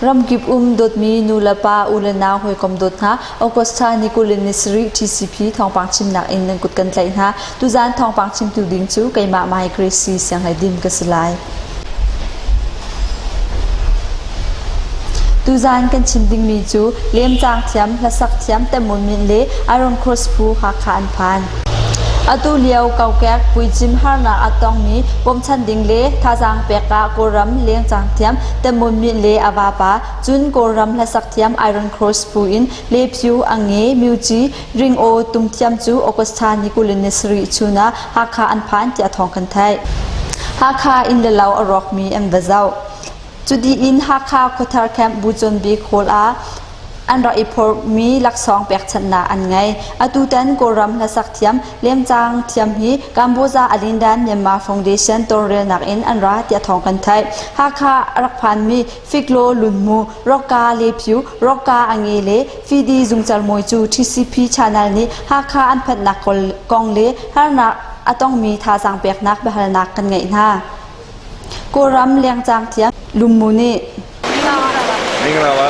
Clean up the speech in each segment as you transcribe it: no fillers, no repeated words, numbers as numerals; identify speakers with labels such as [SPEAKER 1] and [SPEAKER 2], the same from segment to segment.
[SPEAKER 1] Ramkip um dawtmi nu le pa, u le nau, hawikom dawt hna, Augusta ni 20 ni sarih TCP thawngpang chimnak in nan kut kan tlaih hna. Tuzaan thawngpang chimtu ding cu keimah Mai Gracie Sianghleidim ka si lai. Tuzaan kan chim dingmi cu lemcang thiam, hlasak thiam Temun Min le Iron Cross phu Hakha an phan. Atu lio kokek puicim harnak a tongmi bawmchan ding le thazaang pek ah Kawlram lengcang thiam Temun Min le a vapa cun Kawlram hlasak thiam Iron Cross phu in Le Phyu Ange Myuci Ringaw tum thiam cu August thla ni 27 chun ah Hakha an phan tiah thawng kan theih. Hakha inn le lo a rawkmi an va zoh. Cu in Hakha Khuathar Camp Bucon Bik Hall ah an rak i phorhmi laksawng pekchanhnak an ngei. Atutan Kawlram hlasak thiam lemcang thiam hi Kamboja Alindan Myanmar Foundation tawlrelnak in an ra tiah thawng kan theih. Hakha a rak phanmi Fiklo Lunmu, Roka Lepyu, Roka Ange le Fidi Zungcar Mawi cu TCP channel nih Hakha an phanhnak kong le harnak a tongmi thazaang peknak biahalnak kan ngeih hna. Kawlram lengcang thiam Lummu nih
[SPEAKER 2] Mingla ba.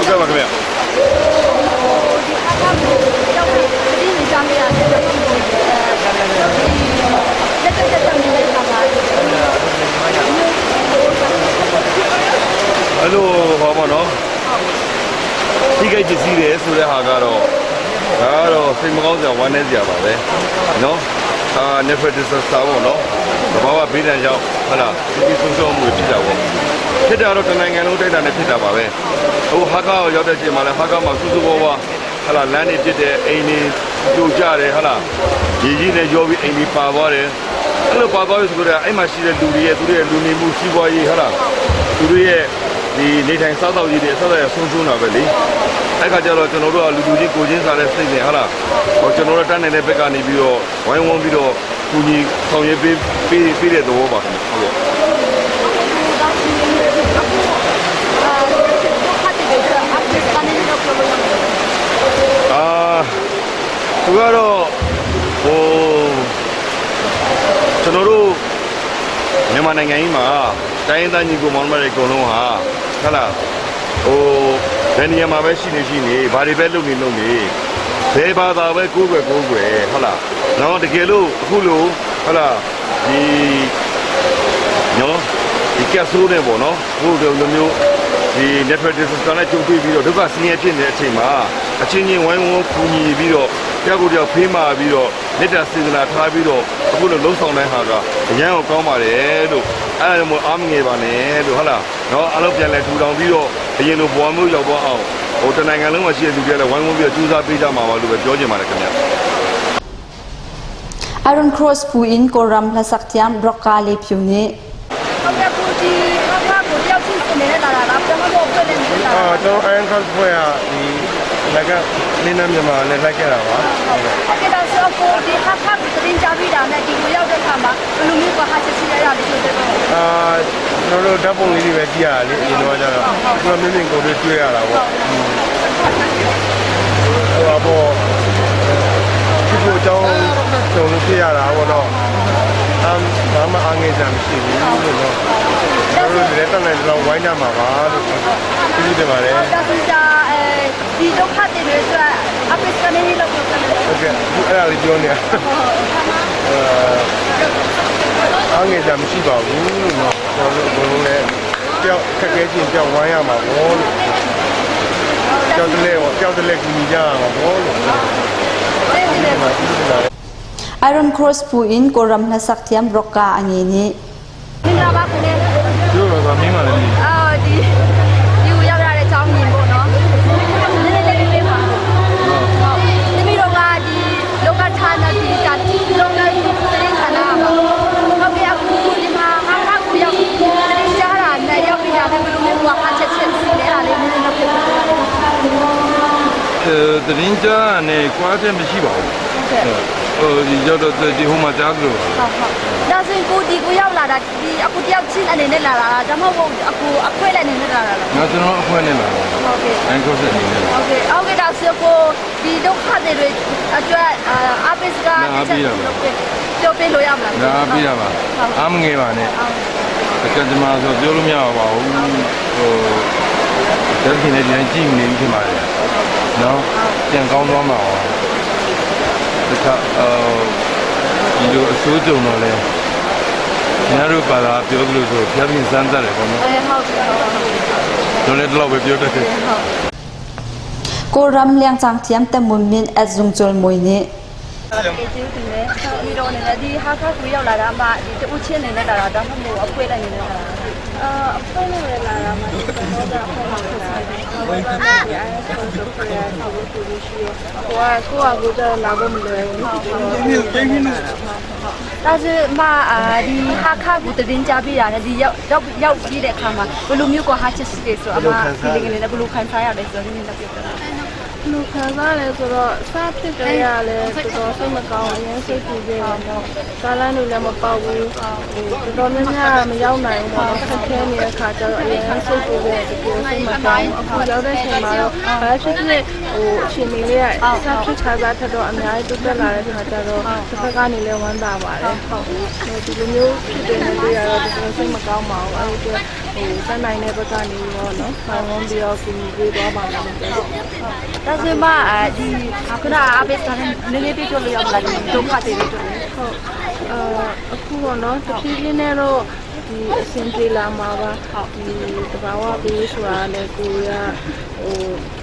[SPEAKER 2] Okay ba kami. အဲ့လိုဟောပါတော့ထိခိုက်ပစ္စည်းတွေဆိုတဲ့ဟာကတော့ဒါကတော့စိတ်မကောင်းစရာဝမ်းနည်းစရာပါပဲနော်အာ natural disaster ပေါ့နော်သဘာဝဘေးဒဏ်ကြောင့်ဟုတ်လားဒီဒီဆုံးရှုံးမှုတွေဖြစ်တာပေါ့ဖြစ်တာတော့တနိုင်ငံလုံးတိုက်တာနဲ့ဖြစ်တာပါပဲဟိုဟာကာရောက်တဲ့အချိန်မှာလဲဟာကာမှာစူးစူးဝါးဝါဟုတ်လားလမ်းတွေဖြစ်တယ်အိမ်တွေပြိုကျတယ်ဟုတ်လားရေကြီးနဲ့ရောပြီးအိမ်တွေပါသွားတယ်အဲ့လိုပါသွားပြီဆိုတော့အဲ့မှာရှိတဲ့လူတွေရဲ့သူတို့ရဲ့လူနေမှုစီးပွားရေးဟုတ်လားသူတို့ရဲ့ဒီနေထိုင်စားသောက်ရေးတွေအဆက်အဆုံးရှုံးတာပဲလေအဲ့ခါကျတော့ကျွန်တော်တို့ကလူလူချင်းကိုချင်းစားတဲ့စိတ်နဲ့ဟုတ်လားဟိုကျွန်တော်တို့တန်းနေတဲ့ဘက်ကနေပြီးတော့ဝိုင်းဝန်းပြီးတော့ကူညီဆောင်ရွက်ပေးပေးပေးတဲ့သဘောပါခင်ဗျဟုတ်ကဲ့ အာသူကတော့ဟိုကျွန်တော်တို့မြန်မာနိုင်ငံကြီးမှာတိုင်းရင်းသားညီကိုမောင်နှမတွေအကုန်လုံးဟာဟုတ်လားဟိုဘယ်နေရာမှာပဲရှိနေရှိနေဘာတွေပဲလုပ်နေလုပ်နေဘယ်ဘာသာပဲကိုးကွယ်ကိုးကွယ်ဟုတ်လားနော်တကယ်လို့အခုလိုဟုတ်လားဒီနော်ဒီကက်ဆိုးနေပေါ့နော်ဟိုလိုမျိုးဒီ natural disaster နဲ့ကြုံတွေ့ပြီးတော့ဒုက္ခဆင်းရဲဖြစ်နေတဲ့အချိန်မှာအချင်းချင်းဝိုင်းဝန်းကူညီပြီးတော့တယောက်ကိုတယောက်ဖေးမာပြီးတော့မေတ္တာစေတနာထားပြီးတော့အခုလိုလှုပ်ဆောင်တဲ့ဟာကအရန်ကိုကောင်းပါတယ်လို့အဲ့ဒါကြောင့်မို့အားမငယ်ပါနဲ့လို့ဟုတ်လားနော်အလုပ်ပြန်လဲထူထောင်ပြီးတော့အရင်လိုဘဝမျိုးရောက်သွားအောင်ဟိုတနိုင်ငံလုံးမှာရှိတဲ့လူတွေကလည်းဝိုင်းဝန်းပြီးတော့ကြိုးစားပေးကြမှာပါလို့ပဲပြောချင်ပါတယ်ခင်ဗျာ
[SPEAKER 1] Iron Cross phu in Kawlram hlasak thiam Roka Le Phyu nih
[SPEAKER 3] ဟုတ်ကဲ့ကိုဒီခါခါကိုတယောက်ချင်းအနေနဲ့လာတာလားပြန်မလို့ဖွဲ့နေနေတာ
[SPEAKER 4] အာကျွန်တော် Iron Cross ဖွဲ့ကဒီလက်ကလင်းနှမြန်မာနဲ့လိုက်ခဲ့တာပါ
[SPEAKER 3] ဟုတ်ကဲ့ဒါဆိုကိုဒီခါခါကိုတင်ကြပြီးတာနဲ့ဒီကိုရောက်တဲ့အခါမှာဘယ်လိုမျိုးကဟာချက်ချရရလဲဆိုတဲ့တော့
[SPEAKER 4] အာကျွန်တော်တို့ဓာတ်ပုံလေးတွေပဲကြည့်ရတာလေအရင်တော့ကျတော့ကျွန်တော်မြင်မြင်ကိုယ်တွေ့တွေ့ရတာပေါ့ဟိုပါပေါ့ဒီကိုအကြောင်းကျွန်တော်တို့ဖြစ်ရတာပေါ့နော်အမ်ဘာမှအားငယ်စရာမရှိဘူးလို့တော့ကျွန်တော်တို့လည်းတက်နိုင်တော့ဝိုင်းကြမှာပါလို့ကျေးဇူးတင်ပါတယ်
[SPEAKER 3] ဒါဆိုကြအဲဒီဒုက္ခတွေတွေဆိုအပိစကနေလောက်ပြောတယ်
[SPEAKER 4] ဟုတ်ကဲ့အခုအဲ့ဒါလေးပြောနေတာအဲအားငယ်ကြမရှိပါဘူးလို့နော်ကျွန်တော်တို့အကုန်လုံးလည်းတယောက်ခက်ခဲချင်းတယောက်ဝိုင်းရမှာပေါ့လို့တယောက်တလဲပေါ့တယောက်တလဲကူညီကြရမှာပေါ့လို့
[SPEAKER 3] တဲ့
[SPEAKER 4] ဒီမှာဒီမှာ
[SPEAKER 1] Iron Cross phu in Kawlram hlasak thiam Roka Ange nih
[SPEAKER 3] မင်္ဂလာပါကိုနေ
[SPEAKER 4] တို့တော့မင်းပါလည်း
[SPEAKER 3] အာဒီဒီကိုရောက်ရတဲ့အကြောင်းမြင်ပေါ့နော်နည်းနည်းလေးလေးပါဟုတ်တမီတော့ကဒီလောကဌာနဒီတာဒီလောကဒီတဲ့ဌာနပါဟုတ်ပြီအခုဒီမှာဟာခါကိုရောက်တင်ကြတာနဲ့ရောက်ပြီးတာဘယ်လိုမျိုးဟာချက်ချက်စီလဲအားလေးနည်းနည်းဖြစ်ပါ
[SPEAKER 5] အဲတရင်ကြားနဲ့ကွာချက်မရှိပါဘူး
[SPEAKER 3] ဟုတ်ကဲ့
[SPEAKER 5] ဟိုဒီရောက်တော့ဒီဟိုမှာကြားသလို
[SPEAKER 3] ဟုတ်ဟုတ်ဒါဆိုရင်ကိုဒီကိုရောက်လာတာဒီအခုတယောက်ချင်းအနေနဲ့လာတာဒါမှမဟုတ်အခုအခွဲလည်းအနေနဲ့လာတာလား
[SPEAKER 5] ငါကျွန်တော်အခွင့်နဲ့လာတာ
[SPEAKER 3] ဟုတ်ကဲ့
[SPEAKER 5] အန်ကော့ဆက်အနေနဲ့လာ
[SPEAKER 3] ဟုတ်ကဲ့ဟုတ်ကဲ့ဒါဆိုကိုဒီဒုက္ခတွေတွေအတွက်အာပိစကဟုတ်ကဲ့ ပြောပေးလို့ရမလား
[SPEAKER 5] ဒါပြရပါအားမငယ်ပါနဲ့အကဒမာဆိုပြောလို့မရပါဘူးဟိုတက်ခင်လည်းဒီတိုင်းကြည့်နေပြီဖြစ်ပါတယ်နော်ပြန်ကောင်းသွားမှာပါတခါအော်ဒီလိုအစိုးကြုံတော့လဲညတို့ပါလာပြောသလိုဆိုဖျားပြင်းစမ်းသပ်တယ်ပေါ့နော်
[SPEAKER 3] အဲဟုတ်ကဲ့ဟုတ်
[SPEAKER 5] တို့လည်းတော့ပဲပြောတတ်တယ်
[SPEAKER 3] ဟုတ်
[SPEAKER 1] Kawlram liangcang thiam Tamun Min at zungcul mui nih
[SPEAKER 3] ကျေးဇူးတင်တယ်ဒီတော့နေဒီဟာခါကူရောက်လာတာမှဒီတူချင်းနေလာတာတော့မဟုတ်အဖွဲလိုက်နေလာတာ
[SPEAKER 6] အာအဖွဲ့နဲ့ပဲလာတာမှဒီတော့ကအဖွဲ့နဲ့ပဲလာတာ။ဘာလို့လဲဒီ IS ကိုဆိုခွေရဆောက်ဖို့သူရှိရော။ကိုကကိုကကိုကျတော့လာဖို့မလွယ်ဘူး။
[SPEAKER 3] ဒါဆိုမအာဒီဟာခါကူတရင်ကြပြတာနဲ့ဒီရောက်ရောက်ရောက်ပြီးတဲ့အခါမှာဘယ်လိုမျိုးကဟာချစ်စစ်ဆိုအမ feeling လေးနဲ့ဘယ်လိုခံစားရလဲဆိုတော့နည်းနည်းတော့ပြောပြတာ
[SPEAKER 6] လူခံစားလဲဆိုတော့စဖြစ်ကြရလဲတော်တော်စိတ်မကောင်းအရင်စိတ်ပူခဲ့တယ်တော့ကာလန်းတွေလည်းမပေါက်ဘူးဟိုတော်တော်များများမရောက်နိုင်ဘူးပေါ့နော်ခက်ခဲနေတဲ့ခါကျတော့အရင်စိတ်ပူခဲ့တကယ်စိတ်မကောင်းအခုရောက်တဲ့ချိန်မှာတော့ဘာဖြစ်ဖြစ်ဟိုအချိန်လေးကစဖြစ်ခါစားထက်တော့အများကြီးတိုးတက်လာတဲ့ခါကျတော့တစ်ဖက်ကနေလည်းဝမ်းသာပါတယ်ဟုတ်ဒီလိုမျိုးဖြစ်တယ်နဲ့တွေ့ရတော့တကယ်စိတ်မကောင်းပါဘူးအဲ့ဒီအတွက်ဟိုစနိုင်တဲ့ဘက်ကနေရောနော်ဆောင်းဝန်းပြီးတော့ကူညီပေးသွားပါမယ်လို့
[SPEAKER 3] ဒါဆိုမအာဒီခုနအပိစကနည်းနည်းပြောလို့ရမလားဒီဒုက္ခတွေတို့
[SPEAKER 6] ဟုတ်အာအခုပေါ့နော်တဖြည်းဖြည်းနဲ့တော့ဒီအဆင်ပြေလာမှာပါဒီတဘာဝဘေးဆိုတာလည်းကိုရဟို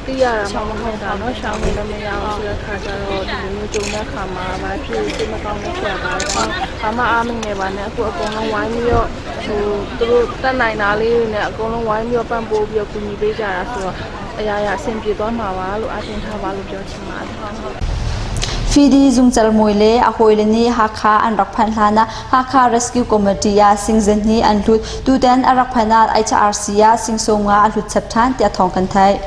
[SPEAKER 6] သိရတာမှမဟုတ်တာနော်ရှောင်းနေလည်းမရအောင်ဆိုတဲ့ခါကျတော့ဒီလိုမျိုးကြုံတဲ့ခါမှာဘာဖြစ်စိတ်မကောင်းတဲ့ဖြစ်တာပါဘာမှအားမငယ်ပါနဲ့အခုအကုန်လုံးဝိုင်းပြီးတော့ဟိုသူတို့တတ်နိုင်တာလေးတွေနဲ့အကုန်လုံးဝိုင်းပြီးတော့ပံ့ပိုးပြီးတော့ကူညီပေးကြတာဆိုတော့အရာရာအဆင်ပြေသွားမှာပါလို့အတင်ထားပါလို့ပြောချင်ပါတယ်
[SPEAKER 1] Fidi zungcal mui le a hawile nih Hakha an rak phanh hlan ah Hakha Rescue Committee ah singzen hi an hlut. Tutan a rak phanh ah HRC ah singsawm nga a hlut chap ṭhan tiah thawng kan theih.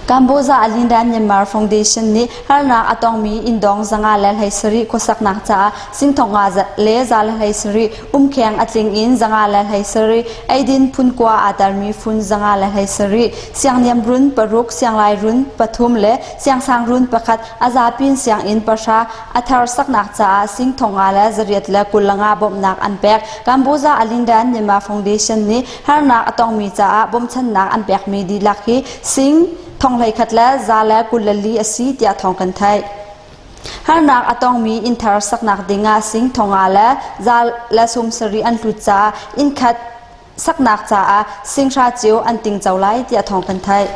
[SPEAKER 1] Kamboja Alindan Myanmar Foundation nih harnak a tongmi inndawng 517 khuasaknak caah singthong nga le 117 umkheng a tling in 517 eidin phun kua aa telmi phun 517 siangniam run paruk sianglai run pathum le siangsang run pakhat a zapin sianginn pahra a thar saknak caah sing thonga le zariat le 25 bawmhnak an pek. Kamboja Alindan Myanmar Foundation nih harnak a tongmi caah bawmchannak an pekmi dihlak hi sing thong 11 le 124 a si tiah thawng kan theih. Harnak a tongmi inn thar saknak dingah sing thonga le 170 an hlut caah inn khat saknak caah singhra cio an tingco lai tiah thawng kan theih.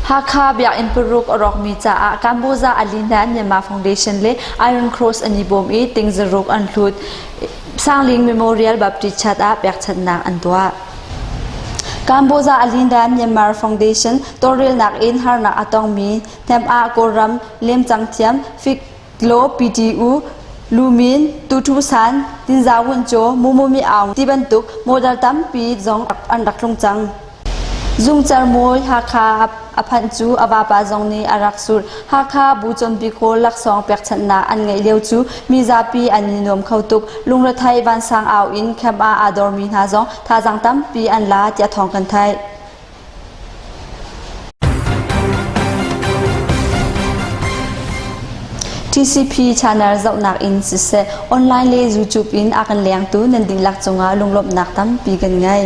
[SPEAKER 1] Hakha biakinn paruk a rawkmi caah Kamboja Alina Myanmar Foundation le Iron Cross an i bawm i ting zaruk an hlut. Sangling Memorial Baptist Church ah pekchanhnak an tuah. Kamboja Alinda Myanmar Foundation tawlrelnak in harnak a tongmi hnem ah Kawlram lemcang thiam Fik Law PTU, Lumin, Tuthusan, Tinza Wuncaw, Mumumi Aung ti bantuk model tampi zong an rak tlung cang. Zungcer Mawi Hakha a phanh cu a vapa zong nih a rak surh. Hakha bu cawnpi kawl laksawng pekchanhnak an ngeih lio cu mizapi an i nuam kho tuk. Lungrethei vansang au in camp ah aa dormi hna zong thazaang tampi an la tiah thawng kan theih. TCP channel zohnak in siseh online le YouTube in a kan lengtu nan dihlak cungah lunglawmhnak tampi kan ngei.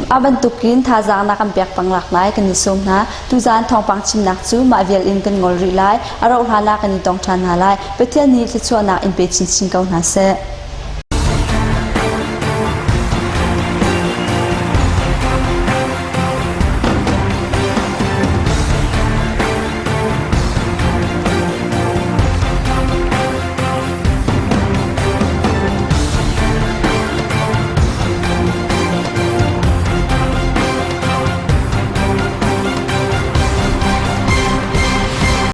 [SPEAKER 1] A bantukin thazaang na kan pek pang lak lai kan i sawm hna. Tuzaan thawngpang chimnak cu mah vial in kan ngol rih lai. A rauh hlan ah kan i tong ṭhan hna lai. Pathian nih thluachuahnak in pe chinchin ko hna seh.